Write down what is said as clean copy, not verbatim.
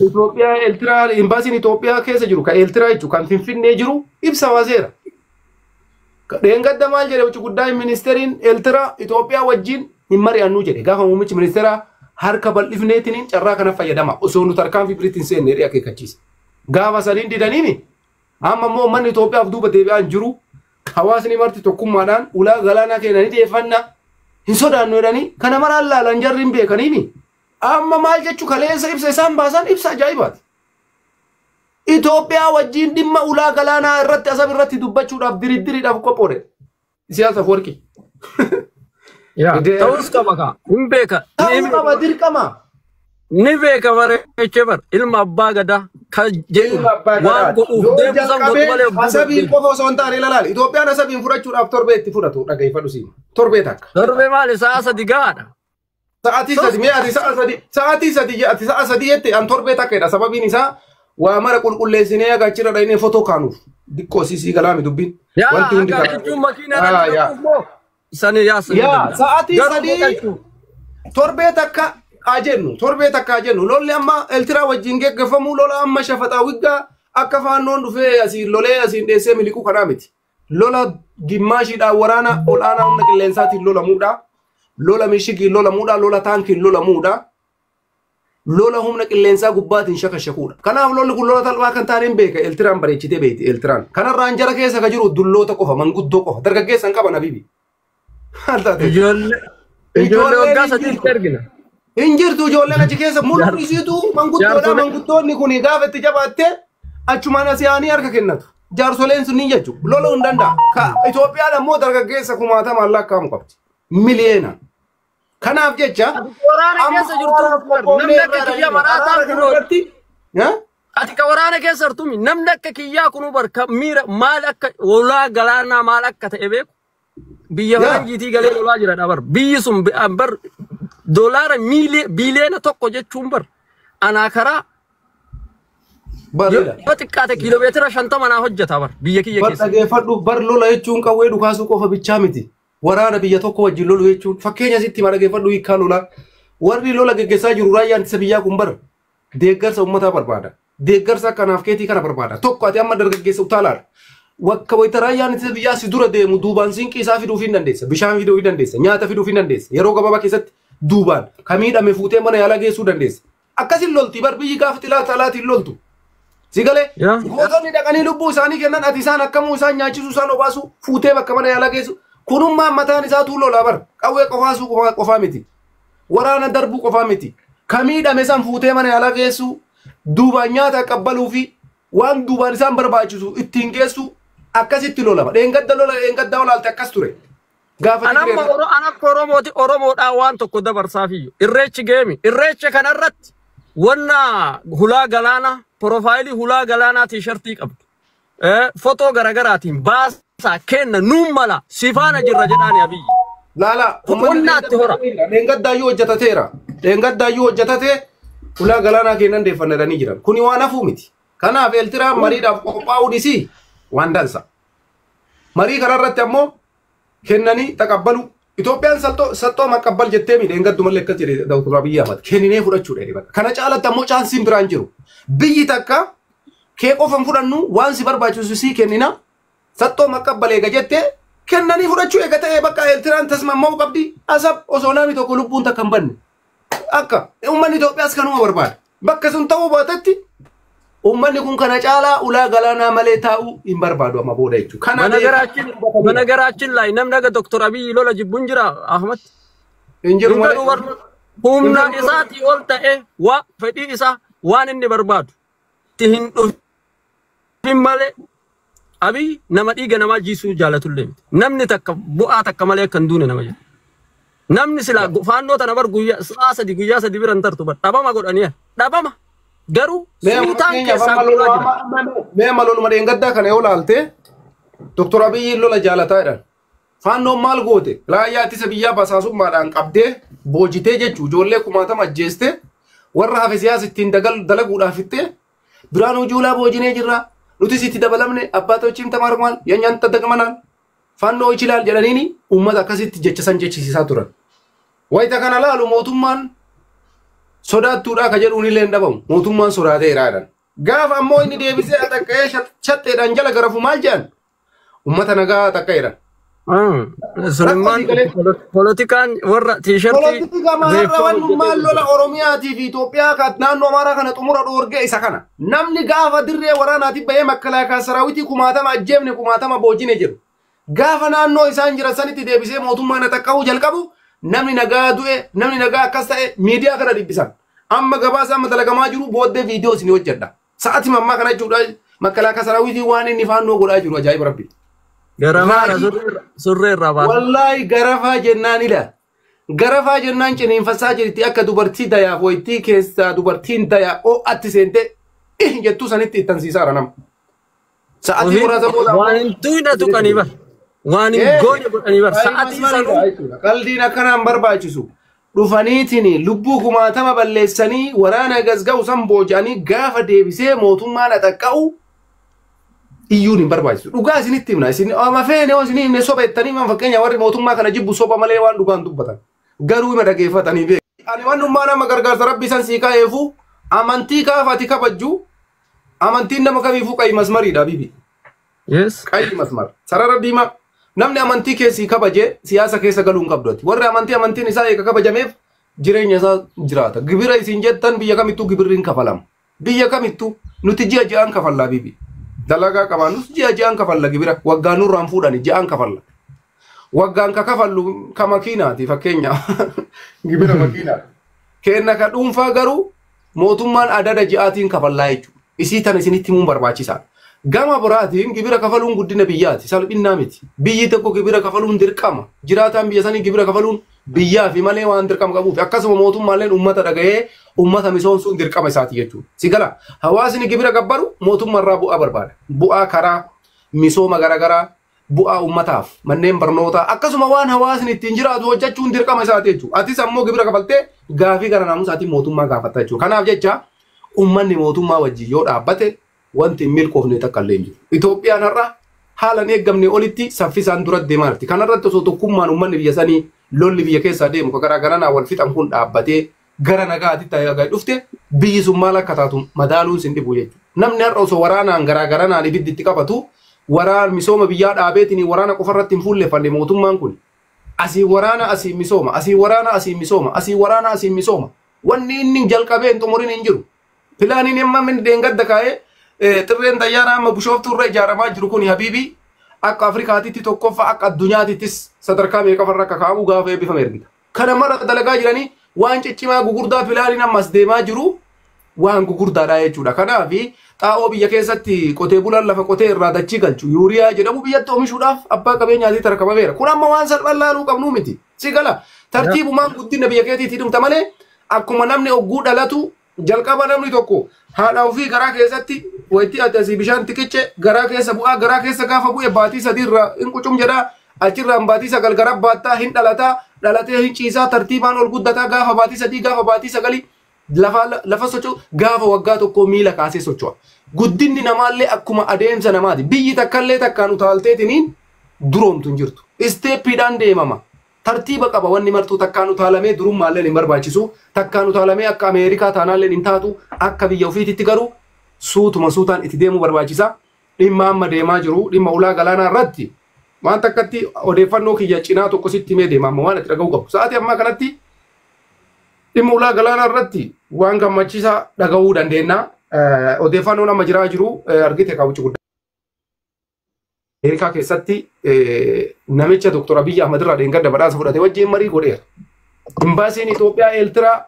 Itoophiyaa Eeltiraa imbaasiin Itoophiyaa keessa jiru kan Eeltiraa jechuun kan Finfinnee jiru ibsa baaseera. Dheengadda maal jedhe wucci guddaa ministeeriin Eeltiraa Itoophiyaa wajjin hin mari'annu jedhe? Gaafa muummichi ministeeraa harka bal'ifneetiin carraa kana fayyadama osoo nu tarkaanfii biritti hin seenne jedhee akeekkachiise. Gaafa saniin didaniini amma immoo uummanni Itoophiyaaf duuba deebi'aan jiru, hawaasni marti tokkummaadhaan ulaa galaanaa keenya ni deeffanna, hin sodaannu jedhanii kana maraan laalan jarri hin beekaniini. Amma maal jechuu? Kaleessa ibsa isaan baasan ibsa ajaa'ibaati. Itoophiyaa wajjin dhimma ulaa galaanaa irratti, Asab irratti dubbachuudhaaf, diriddiriidhaaf qophoodhe. Siyaasa Afwerqi. Ta'us qaba kaa. Hin beeka. Ta'uu qaba, dirqama. Ni beeka, bareechee bar ilma abbaa gadaa kan jedhu Ilma abbaa waan gadaati. godhuuf Yoo deemu san godhu jalqabee malee of Asabiin qofa osoo hin taane, ilaali. Itoophiyaan Asabiin fudhachuudhaaf torbee itti fudhatu dhageeffadhu siin. Torbee takka. Torbee maali? Sa'a 3 gahaadha. Sa'aatii 3 mee ati sa'a 3, sa'aatii 3, ati sa'a 3 jette, an torbee takka. Sababiin isaa waa mara qulqulleessinee agachirra dhaynee fotoo kaanuuf. Diqqoo sisii galaami dubbiin. Yaa Wanti hundi akka karaa. jechuun makiinaa Ah, yaa. moo sani yaa sani Yaa danda'a. sa'aatii Garuu 3 boqochuu. Torbee takka haa jennu, torbee takka haa jennu. Lolli amma Eeltiraa wajjin geggeeffamu lola amma shafaxaa wiggaa akka faannoon dhufee asiin lolee asiin dheessee miliquu kanaa miti. Lola gimmaashiidhaan waraana ol'aanaa humna qilleensaatiin lolamuudha. Lola mishigiin lolamuudha. Lola taankiin lolamuudha. Lola humna qilleensaa gubbaatiin shakashakuudha. Kanaaf lolli kun lola talbaa kan taane hin beeka. Eeltiraan bareechitee beekti Eeltiraan. Kanarraan jara keessa ka jiru dulloota qofa, manguddoo qofa. Dargaggeessa hin qaban, habibi. Maal taate? Ijoollee waggaa Ijoolleen hin 3tti jirtu. ergina. Hin jirtu ijoolleen achi keessa, mul'uun isiitu manguddoodha. Manguddoonni kun gaafa itti jabaatte achumaan asii aanii harka kennatu. Jaarsoleen sun ni jechu. Loluu hin danda'a. Ka Itoophiyaan ammoo dargaggeessa kumaatamaan lakkaa'amu qabdi. Miliyeena. Kanaaf jecha Waraana amma keessa jirtu araaraaf qophoofnee namni akka irraa kiyya maraataan araara kunoo kanarratti ati ka waraana keessa jirtumi, namni akka kiyyaa kunuu bar ka miira maal akka ulaa galaanaa maal akka ta'e beeku biyya faranjiitii galee lolaa jira bar. Biyyi sun bar doolaara biiliyoona 1 jechuun bar anaa karaa Bareeda. yoo xiqqaate kiiloomeetira 50 naa hojjeta bar biyya kiyya Bar keessa. dhageeffadhu, bar lola jechuun qawwee dhukaasuu qofa bichaa miti. Waraana biyya tokko wajjin lolu jechuun fakkeenya sitti hima, dhageeffadhu hiikkaa lolaa. Warri lola geggeessaa jiru, raayyaan ittisa biyyaa kun bar deeggarsa uummataa barbaada. Deeggarsa akkanaaf keetii kana barbaada. Tokko ati amma dargaggeessa utaalaadha. Wakka wayita raayyaan ittisa biyyaa si dura deemu duubaan sinqii isaa fiduuf hin dandeessa. Bishaan fiduuf hin dandeessa. Nyaata fiduuf hin dandeessa. Yeroo gabaabaa keessatti duubaan ka miidhame fuutee mana yaalaa geessuu dandeessa. Akkasin lolti bar biyyi gaafa xilaata alaatiin loltu. Si galee gootonni dhaqanii lubbuu isaanii kennan, ati isaan akkamuu isaan nyaachisuu, isaan obaasu, fuutee bakka mana yaalaa geessu. Kunummaan mataan isaatuu lolaa bar. Qawwee qofaasuu qofaa miti. Waraana darbuu qofaa miti. Ka miidhame san fuutee mana yaalaa geessu, duubaan nyaata qabbaluu fi waan duubaan isaan barbaachisu ittiin geessu, akkasitti lolama. Dheengadda lola dheengaddaa olaalte akkas ture. Gaafa Anamma Tigree An akka Oromooti Oromoodhaan waan tokko dabarsaafiyyuu. Irreechi geemi. Irreecha kanarratti wanna hulaa galaanaa, profile hulaa galaanaa T-shirtii qabdu. Fotoo garagaraatiin baasaa kenna, nuun mala sifaana jirra jedhaani Abiyyi. Laala, uummanni Qonnaatti hora. dheengaddaayyuu hojjetateera. Dheengaddaayyuu hojjetate, ulaa galaanaa kennan deeffannadanii jiran. Kuni waan hafuu miti. Kanaaf Eeltiraan mariidhaaf qophaa'uun isii waan dansa. Marii kanarratti ammoo kennanii taqabbalu. Itoophiyaan salxoo salxoo maqqabbal jettee mi dheengaddu malee akkas jedhe Dr. Abiyyi Ahmad. Kenninee fudhachuudha jedhe bakka. Kana caalatti ammoo chaansiin biraan jiru. Biyyi takka kee qofan fudhannu, waan si barbaachisu sii kennina. Saxxoo maqqabbal eega jettee kennanii fudhachuu eega ta'ee, bakka Eeltiraan tasmamma'uu qabdi. Asab osoo namni tokko lubbuun takka hin banne. Akka uummanni Itoophiyaas kanuma barbaada. Bakka sun ta'uu baatetti uummanni kun kana caalaa ulaa galaanaa malee taa'uu hin barbaadu amma booda jechuudha. Kana በነገራችን ላይ namni akka Dr. Abiyyi lola jibbuun jira, Ahmad. Hin jiru Hin malee. godhu warra humna isaatii ol ta'e waa fedhii isaa waan inni barbaadu itti hin dhufin malee Abiy nama dhiiga namaa jiisuu jaalatullee miti. Namni takka bu'aa takka malee akka hin duune nama jedha. Namni silaa faannoo tana bar guyyaa sa'a 3, guyyaa 3 bira hin tartu bar dhabama godhanii dhabama. Garuu Mee suutaan fakkeenyaaf keessaa amma guuraa jira. Mee amma loluma dheengaddaa kana yoo laalte, Dr. Abiyyiin lola jaalataa jedhan. Faannoon maal goote? Raayyaa ittisa biyyaa basaasummaadhaan qabdee boojitee jechuu, ijoollee kumaatama ajjeeste, warra hafe siyaasa ittiin dalaguudhaaf ittee Biraanuu Juulaa boojinee jirra. Nutis itti dabalamne አባቶችም ተማርኳል የእኛን ተጠቅመናል ፋኖ ይችላል jedhaniini uummata akkasitti jecha san jechisiisaa turan. Wayita kana laalu mootummaan Sodaattuudhaa ka jedhuun illee hin dhabamu. Mootummaan sodaateera jedhan. Gaafa ammoo inni deebisee ataqqa'ee shatteedhaan jala garafu maal jedhan? Uummata nagaa ataqqa'eedha. Suleymaan polotikaan warra tiishartii Polotika maarra wannummaan lola Oromiyaatii fi Itoophiyaa kan naannoo Amaaraa kana xumura dhoorgee isa kana. Namni gaafa dirree waraanaatiif bahee makalaakaa saraawitii kumaatama ajjeefne kumaatama boojine jedhu. Gaafa naannoo isaan jiran sanitti deebisee mootummaan ataqqa'uu jalqabu namni nagaa du'e namni nagaa akkas ta'e miidiyaa kana dhibbisan. Amma gabaasa amma dalagamaa jiru booddee viidiyoo isin hojjedha. Sa'aatii ammaa kana jechuudha makalaakaa saraawitii waan inni faannoo godhaa jiru ajaa'iba rabbi. Garamaadha surree irraa baasa. Wallaahi garafaa jennaan ila. Garafaa jennaan ciniinfasaa jirti akka dubartii dayaaf wayittii keessaa dubartiin dayaa ho'atti seente jettuu sanitti ittansiisaara nama. Sa'aatii muraasa booda Waan hin tuyne tuqanii bar. Waan hin goone godhanii bar. Sa'aatii sanuu Qaldiin akkanaan barbaachisu. Dhufaniitiin lubbuu kumaatama balleessanii waraana gasga'u san booji'anii gaafa deebisee mootummaan axaqqa'u iyyuun hin barbaachisu. Dhugaa isinitti himna. Isin amma feene yoo isin himne soba jettanii man fakkeenya warri mootummaa kana jibbu soba malee waan dhugaan dubbatan. Garuu hima dhageeffatanii beeku. Ani wannummaa nama gargaarsa rabbi san sii kaa'eefu amantii gaafa ati kabajju amantiin nama kamiifuu qayi masmariidha bibi. Yes. Qayi masmar. Sarara diimaa. Namni amantii keessii kabaje siyaasa keessa galuu hin qabdu ati. Warri amantii amantiin isaa eega kabajameef jireenya isaa jiraata. Gibira isin jettan biyya kamittuu gibirri hin kafalamu. Biyya kamittuu nuti ji'a ji'aan kafallaa bibi. Dalagaa qabaannus ji'a ji'aan kafalla gibira. Waggaan nurraan fuudhani ji'aan kafalla. Waggaan ka kafallu ka makiinaati fakkeenya. Gibira makiinaati. Kenna ka dhuunfaa garuu mootummaan adada ji'aatiin kafallaa jechuudha. Isii tana isinitti himuun barbaachisaadha. Gama biraatiin gibira kafaluun guddina biyyaati. Salphinnaa miti. Biyyi tokko gibira kafaluun dirqama. Jiraataan biyya sanii gibira kafaluun biyyaa fi malee waan dirqama qabuuf. Akkasuma mootummaalleen uummata dhaga'ee uummata misoomsuun dirqama isaati jechuudha. Si gala hawaasni gibira gabbaru mootummaarraa bu'aa barbaada. Bu'aa karaa misooma garaagaraa bu'aa uummataaf manneen barnootaa akkasuma waan hawaasni ittiin jiraatu hojjechuun dirqama isaati jechuudha. Atis ammoo gibira kafaltee gaafii gara naamusaatiin mootummaa gaafatta jechuudha. Kanaaf jecha uummanni mootummaa wajjin yoo dhaabbate wanti hin milkoofne takka illee hin jiru. Itoophiyaan har'a haala hin eeggamne olitti saffisaan dura deemaa jirti. Kanarratti osoo tokkummaan uummanni biyya sanii lolli biyya keessaa deemu ka garaa garanaa wal fixan kun dhaabbatee gara nagaatti ta'ee dhufte biyyi sun maal akka taatu madaaluun sin dhibu jechuudha. Namni har'a osoo waraanaan garaa garanaan ibiddi itti qabatu waraan misooma biyyaa dhaabeetiin waraana qofarratti hin fuulleffanne mootummaan kun asii waraana asii misooma asii waraana asii misooma asii waraana asii misooma wanni inni jalqabee hin xumurin hin jiru. Pilaaniin amma inni deengadda kaa'ee xirreen xayyaaraa amma bishooftuu irra ijaaramaa jiru kun habiibii akka Afrikaatitti tokkoffaa akka addunyaatittis sadarkaa meeqafarra akka kaa'amu gaafa eebbifame ergita. Kana mara dalagaa jiranii waan ciccimaa gugurdaa pilaaniin ammas deemaa jiru waan gugurdaadha jechuudha. Kanaaf xaa'oo biyya keessatti qotee bulaan lafa qotee irraa dachii galchu yuuriyaa jedhamu biyyatti oomishuudhaaf abbaa qabeenyaatii tarkabameera. Kun amma waan salphaan laaluu qabnu miti. Si gala tartiibumaan guddina biyya keetiitii dhumta malee akkuma namni ogguu dhalatu jalqaba namni tokko haadha ofii garaa keessatti wayitti ati asii bishaan tiqiche garaa keessa bu'aa garaa keessa gaafa bu'e baatii sadiirraa hin qucum jedhaa achirraan baatii 9 gara baattaa hin dhalataa dhalatee hin ciisaa tartiibaan ol guddataa gaafa baatii 3 gaafa baatii 9 lafa socho'u gaafa waggaa tokko miila kaasee socho'a. Guddinni namaallee akkuma adeemsa namaati. Biyyi takkallee takkaan utaalteetiniin duroomtu hin jirtu. Isteeppiidhaan deemama. Tartiiba qaba wanni martuu takkaan utaalamee durummaallee hin barbaachisu. Takkaan utaalamee akka Ameerikaa taanaallee hin taatu. Akka biyya ofiititti garuu suutuma suutaan itti deemuu barbaachisa. Dhimma amma deemaa jiru dhimma ulaa galaanaa irratti waan takkatti odeeffannoo kiyya cinaa tokko sitti himee deema amma waan itti dhaga'uu qabu. Sa'aatii ammaa kanatti dhimma ulaa galaanaa irratti waan gammachiisaa dhaga'uu dandeenya. Odeeffannoon amma jiraa jiru argite kaawwichi guddaa. Ameerikaa keessatti namicha Dr. Abiyyi Ahmad irraa dheengadda badhaasa fudhate wajjin marii godheera. Imbaasiin Itoophiyaa Eeltiraa